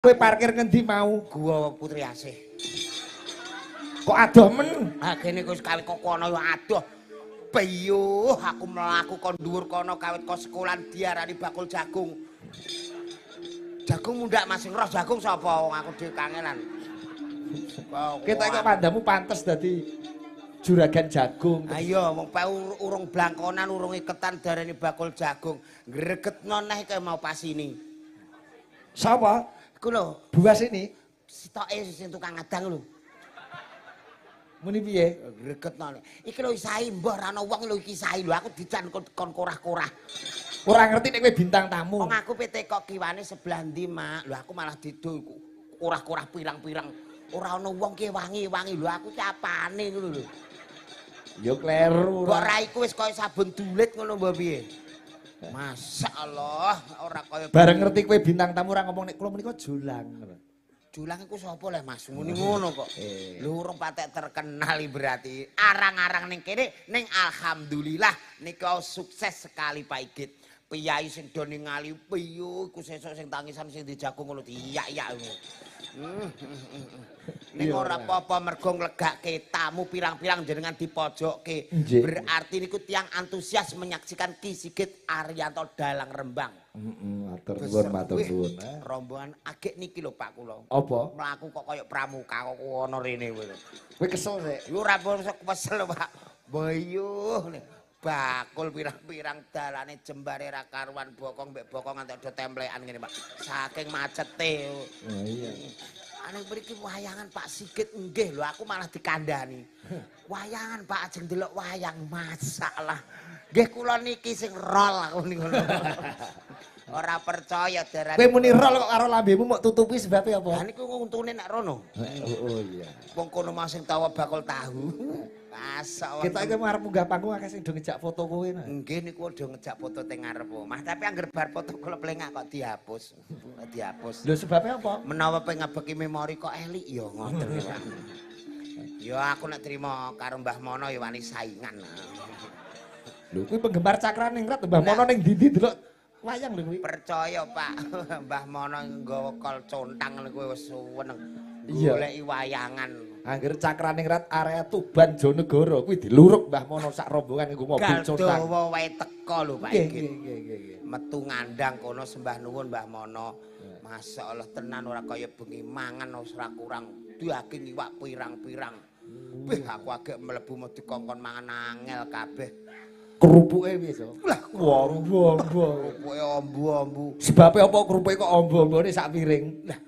Kowe parkir ngendi mau? Gua Putri Asih. Kok adoh men? Ha kene wis kawit kok kono yo adoh. Peyuh aku mlaku kon dhuwur kono kawit kok sekolahan diarani bakul jagung. Jagung mundak Mas, roh jagung sapa wong aku dhewe kangelan. Ketok kok pandamu pantes dadi juragan jagung. Ayo wong pae urung blangkonan, urung iketan darani bakul jagung. Gregetno neh kaya mau pasini. Sapa? Iku lho, Buas ini. Sitoke sing tukang ngadang lho. Muni piye? Gregetno. Iki lho Isai mbah ra ono wong lho iki Isai lho aku dican kon korah-korah. Ora ngerti nek kowe bintang tamu. Wong aku PT kok kiwane sebelah ndi, Mak? Lho aku malah dido korah-korah pirang-pirang. Ora ono wong ki wangi-wangi lho aku ki apane ngono lho. Ya kleru. Mbok raiku wis kaya sabun dulit ngono mbok piye? Masyaallah, ora kaya bareng ngerti kowe bintang tamu ora ngomong nek kula menika Jolang. Jolang iku sapa leh Mas? Muni ngono kok. Lho urung patek terkenal berarti. Arang-arang ning kene ning alhamdulillah nika sukses sekali Pak Igit. Piyai sing do ningali piyu iku sesuk sing tangisan sing dijagung ngono diyak-yak ngono. Ning ora apa-apa mergo nglegake tamu pirang-pirang jenengan dipojokke. Berarti niku tiyang antusias menyaksikan Ki Sigit Aryanto Dalang Rembang. Matur nuwun, matur nuwun. Rombongan agek niki lho Pak kula. Apa? Mlaku kok kaya pramuka kok ana rene kowe. Kowe kesel sik. Yo ora kesel Pak. Bayuh bakul pirang-pirang dalane jembare ra karuan bokong mbek bokong nganti ada templekan ngene Pak. Saking macete. Oh iya. Ane mriki wayangan Pak Sigit nggih lho aku malah dikandani. Wayangan Pak ajeng delok wayang masalah. Nggih kula niki sing rol aku niku. Ora percaya darane. Kowe muni rol kok karo lambemu mok tutupi sebabe apa? Lah niku untune nek rono. Oh iya. Wong kono mah sing tawa bakul tahu. Masyaallah. Kita iki arep munggah panggung akeh sing do ngejak foto kowe. Nggih niku do ngejak foto teng ngarep omah, tapi angger bar foto kula plengak kok dihapus. Dihapus. Lho sebabnya apa? Menawa pengabeki memori kok elik ya ngoten Pak. Ya aku nek trimo karo Mbah Mono ya wani saingan. Lho kuwi penggemar Cakraningrat Mbah Mono ning ndi-ndi delok wayang lho kuwi. Percaya Pak, Mbah Mono nggawa kol contang niku wis seneng. Goleki wayangan. Angger Cakraningrat area Tuban Jonegoro kuwi diluruk Mbah Mono sak rombongan nggo mobil contang. Galdawa wae teko lho Pak iki. Nggih. Metu ngandang kono sembah nuwun Mbah Mono. Masyaallah tenan ora kaya bengi mangan ora kurang daging iwak pirang-pirang. Wih aku agek mlebu mau dikongkon mangan angel kabeh. Kerupuke piye, So? Lah ombo-ombo. Kerupuke ombo-ombo. Sebabe apa kerupuke kok ombo-ombone sak piring? Lah